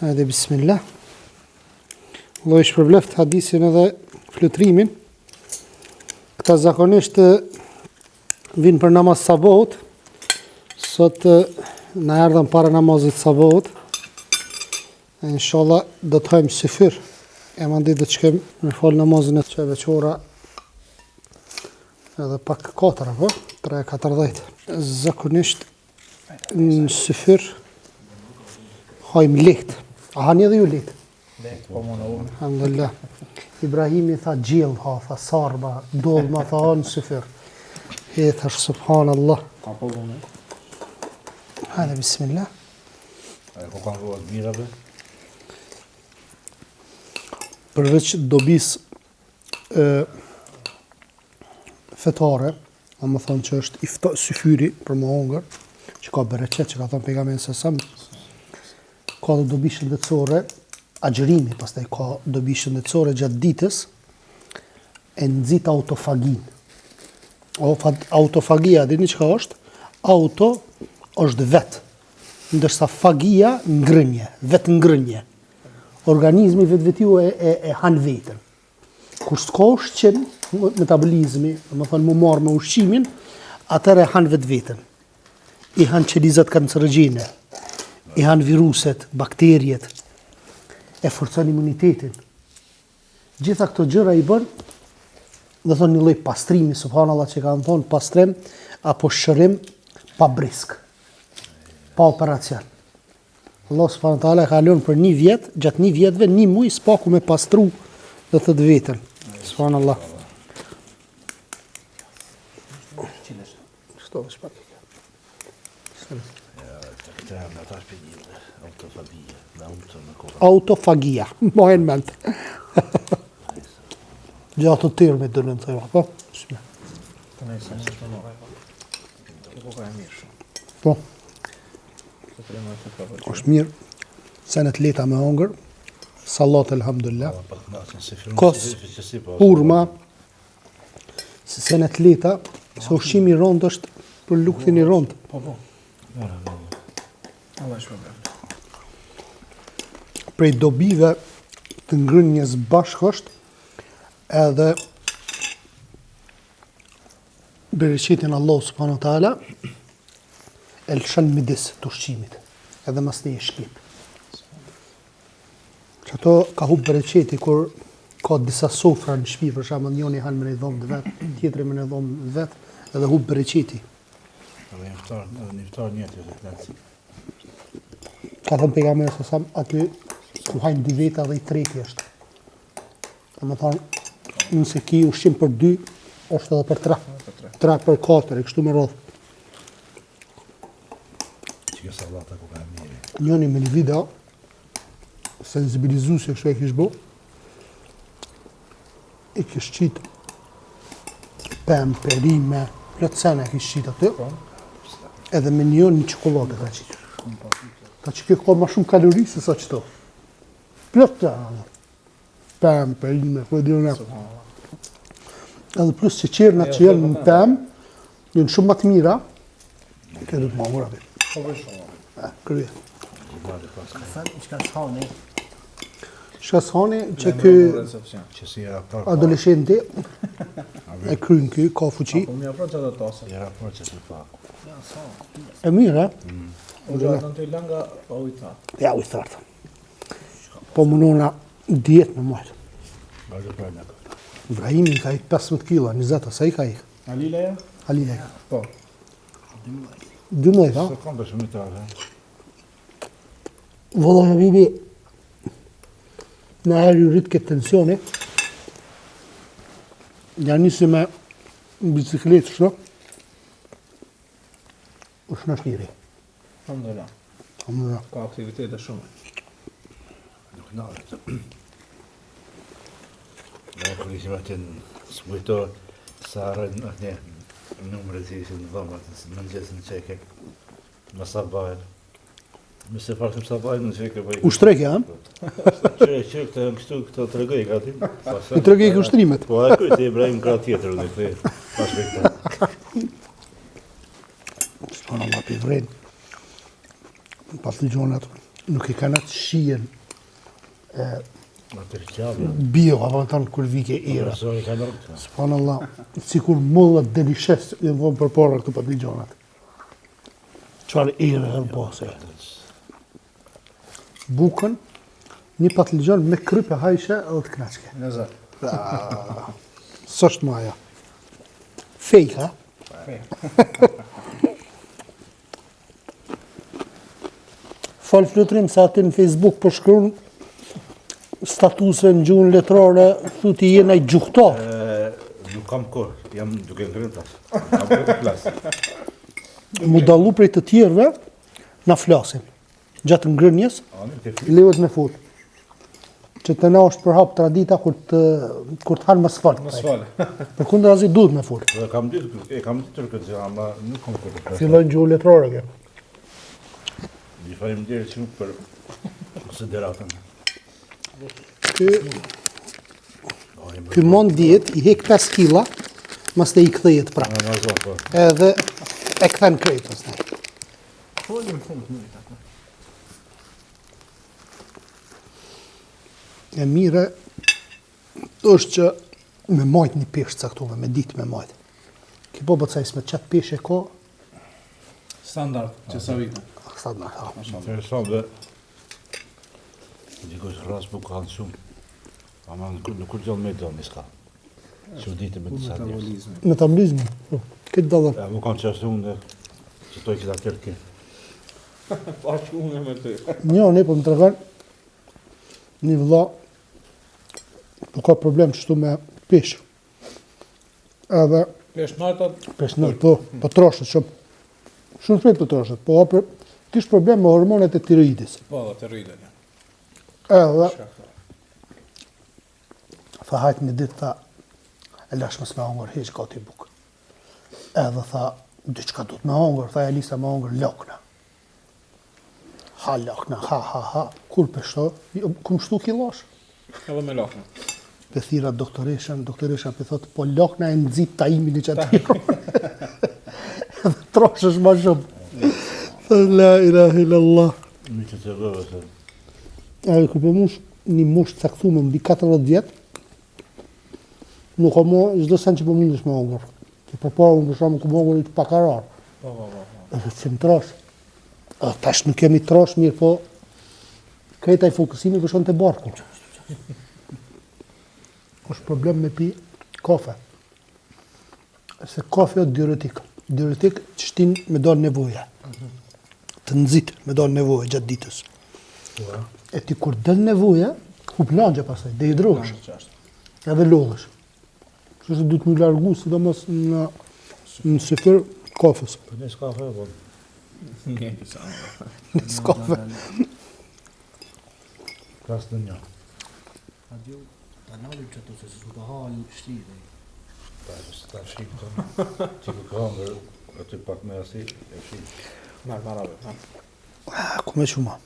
Hajde, bismillah. Allahu i shpërbleft hadisin edhe flutrimin. Këta zakonisht vinë për namaz sabahut. Sot na erdhën para namazit sabahut. Inshallah do të hajmë syfyr. E mandej do të shkojmë me fal namazin e që veç ora edhe pak 4 apo 3:40. Zakonisht në syfyr hajmë lehtë. A hani edhe ju lehtë? Lehtë, po mundohem. Alhamdulillah. Ibrahimi tha gjellë, ha, tha sarma, dollma, tha ha në syfyr. E thash, subhanallah. A po vune? Hajde, bismillah. A e ku kanë rruat mira be? Përveç dobisë e, fetare, domethonë që është ifta, syfyri për me hongër, që ka bereqet, që ka thonë pejgamberi alejhi selam, ka dhe dobi shëndetësore, agjërimi, pastaj ka dobi shëndetësore gjatë ditës, e nxit autofaginë. Autofagia, dini çka është? Auto është vetë, ndërsa fagia ngrënje, vetë ngrënje. Organizmi vetvetiu e, e, e han veten. Kur s'ka ushqim, metabolizmi, domethonë m'u marrë me ushqimin, atëherë e han vetveten. I han qelizat kancerogjene, i han viruset, bakteriet, e forcon imunitetin. Gjitha këto gjëra i bën, domethonë një lloj pastrimi, subhanallah që kanë thonë pastrim apo shërim pa brisk, pa operacion. Allah subhanahu wa taala ka lënë për një vjet, gjatë një vjetëve një muj s'paku me pastru do të thotë veten. Subhanallah. Shto veç pak. Autofagia, mbaje mend. Gjatë të tërë me dërën të po? Po. Është mirë. Senet lehta me hongër. Sallat, elhamdulillah. Kos, hurma, se senet lehta, se ushqimi i rëndë është për lukthin i rëndë. Po, po. Allah shpërbleftë. Prej dobive të ngrënies bashkë është edhe bereqetin Allah subhanahu wa taala e lëshon midis të ushqimit, edhe masnej e shkep. Që ato ka hup bereqeti kur ka disa sofra në shtëpi, për shembull njëri han me një dhomë të vet, tjetri me një dhomë të vet, edhe hup bereqeti. Edhe një iftar, edhe një iftar një tjetër kënaqësi. Ka thënë pejgamberi alejhi selam aty ku hajnë dy veta dhe i treti është. Domethonë, nëse ki ushqim për dy, është edhe për tre. Tre për katër, e kështu me radhë. Që kjo sallata ku ka mirë. Njëni me një video, sensibilizuese kështu e kish bo, i kish qitë pemë, perime, plot sene e kish qitë aty, po. edhe me një një çokollatë ka qitë. Ta që kjo ka ma shumë kalori se sa qëto. Plot të pemë, perime, ku e di unë. Edhe plus sheqernat që janë në pemë, janë shumë më të mira. Kjo do të më mora. Po bëj shumë. Ah, krye. Çka s'hani? Çka s'hani që ky adoleshenti e kryn ky ka fuqi. Po më afro çfarë do të Ja raport që si pak. E mirë, a? Mm. O do të langa pa ujë thatë. Ja ujë thatë. Po munona dietë me majtë. Vazhdo për në këtë. Ibrahimi ka ik 15 kg, 20, sa i ka ik? Alileja? Alileja. Po. 12, ha? Se kam për shumë i tarë, Vëlla Habibi, në herë ju rritë këtë tensioni, ja nisi me bicikletë shto, është në shtiri. Alhamdulillah. Alhamdulillah. Ka aktivitete shumë. Nuk nalet. Ne kur ishim aty në Smujtor, sa harrojnë atë numrin që ishin në dhomat, në mëngjes në çeke, më sa bahet. Më se farë sa bahet në çeke. Po Ushtreke, ha? Qyre, qyre, këto janë kështu, këto tregoj gati. I tregoj ushtrimet. Po, a kujt, Ibrahim krah tjetër, unë këtë, pas me këta. Subhanallah, për vren. Pas të gjonat. Nuk e kanë atë shijen Atë qavë. bio, apo të thonë kur vike era. Zori ka nërë. Subhanallah, sikur mollat delishes janë vonë përpara këto patligjonat. Çfarë ere kanë pasë. Bukën, një patligjon me kryp e hajshe edhe të knaqke. Lezet. S'është maja. Fake, ha? Fake. Fal Flutrim se aty në Facebook po shkruan statuse në gjuhën letrare, thu ti je naj gjuhtar. Nuk kam kohë, jam duke ngrënë tash. Kam kohë të flas. Mu dallu prej të tjerëve, na flasim. Gjatë ngrënies, lejohet me fol. Që të na është përhap tradita kur të kur të hanë mos fol. Mos fol. Përkundrazi duhet me fol. E kam ditur, e kam ditur këtë gjë, ama nuk kam kohë të flas. Fillon gjuhë letrare kjo. Ju faleminderit shumë për konsideratën. Ky Ky mund dietë i hek 5 kila, mas të i kthehet prapë. Po. Edhe e kthen krejt pastaj. Folim fund të njëjtë atë. E mire është që me majt një peshë caktume, me ditë me majt. Ki po bëtë sa isme qatë peshë e ka, Standard, që sa vite. standard, ha. Interesant dhe dikush ras po kanë shumë. Ama nuk nuk kur gjallë me do një s'ka. Që ditë me disa njerëz. Metabolizmi. Metabolizmi, po, këtë dallon. Ja, më kanë qashtu unë që to i këta tjerë ke. Pa që unë me ty. Njoni po më tregon një vëlla po ka problem kështu me peshë. Edhe Pesh naltat, peshë nalt, po, po troshet shumë. Shumë shpejt po troshet, po për, kish problem me hormonet e tiroidës. po dhe të rritën. ja. Edhe Shkaktar. tha hajt një ditë tha e lash mos me hongër hiç gati bukë. Edhe tha diçka duhet me hongër, tha e lisa me hongër lakna. Ha lakna, ha ha ha, kur peshto, jo, kum shtu kilosh. Edhe me lakna. Pe thira doktoreshën, doktoresha pe thot, po lakna e nxit tajimin i qatir. Edhe troshësh ma shumë. Tha, La ilaha illallah. Një që të vëve se Edhe kur po mush një moshë të caktuar mbi 40 vjet, nuk ka më çdo sen që po mundesh me hongër. Që përpara unë për shembull ku hongër i pak karar. Po, po, po. po. Edhe që më trosh. Edhe tash nuk kemi trosh mirë, po krejt ai fokusimi po shkon te barku. Është problem me pi kafe. Se kafe është diuretik. Diuretik të shtin me dalë nevoja. Të nxit me dalë nevoja gjatë ditës. E ti kur del nevoja, hup lëngje pastaj, dehidrohesh, Që është. edhe lodhesh. Kështu që duhet më largu sidomos në në syfyr kafes. Po ne s'ka fe, po. Njëjtë sa. Në skafe. Plas në një. Adio, ta nalim që ato se s'u ka hal shtrirë. Ta, se ta fshim të. Ti ku ka hëngër, aty pak me asi, e fshim. Marr, marr, marr. Ah, Ku me quma?